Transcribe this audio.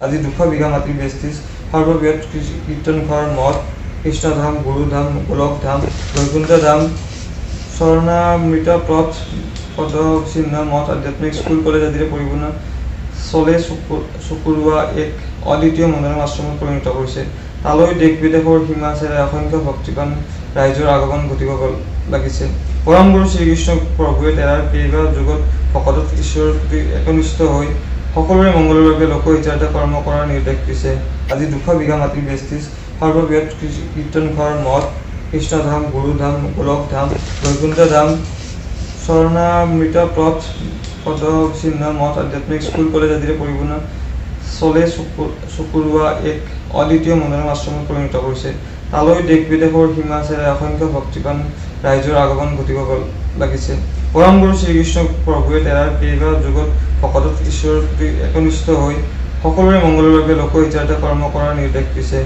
আজি 200 বিঘা মাটিৰ বেষ্টিছ সৰ্ববৃহৎ কীৰ্তনঘৰ মঠ, কৃষ্ণধাম, গুৰুধাম, গোলকধাম, বৈকুণ্ঠধাম, চৰণামৃত পথ, পদচিহ্ন মঠ, আধ্যাত্মিক স্কুল কলেজ আদিৰে পৰিপূৰ্ণ চলে চকুৰোৱা এক অদ্বিতীয় মনোৰম আশ্ৰমত পৰিণত কৰিছে। তালৈ দেশ বিদেশৰ সীমা চেৰাই অসংখ্য ভক্তিপ্ৰাণ ৰাইজৰ আগমন ঘটিব লাগিছে। পৰম গুৰু শ্ৰীকৃষ্ণ প্ৰভুৱে তেৰাৰ কেইবা যুগত ভকতক ঈশ্বৰৰ প্ৰতি একনিষ্ঠ হৈ সকলোৰে মংগলৰ বাবে লোকহিতাৰ্থে কৰ্ম কৰাৰ নিৰ্দেশ দিছে। আজি 200 বিঘা মাটিৰ বেষ্টিছ সৰ্ববৃহৎ কীৰ্তনঘৰ মঠ, কৃষ্ণধাম, গুৰুধাম, গোলকধাম, বৈকুণ্ঠধাম, চৰণামৃত পথ, পদচিহ্ন মঠ, আধ্যাত্মিক স্কুল কলেজ আদিৰে পৰিপূৰ্ণ চলে চকুৰোৱা এক অদ্বিতীয় মনোৰম আশ্ৰমত পৰিণত কৰিছে। তালৈ দেশ বিদেশৰ সীমা চেৰাই অসংখ্য ভক্তিপ্ৰাণ ৰাইজৰ আগমন ঘটিব লাগিছে। পৰম গুৰু শ্ৰীকৃষ্ণ প্ৰভুৱে তেৰাৰ কেইবা যুগত ভকতক ঈশ্বৰৰ প্ৰতি একনিষ্ঠ হৈ সকলোৰে মংগলৰ বাবে লোকহিতাৰ্থে কৰ্ম কৰাৰ নিৰ্দেশ দিছে।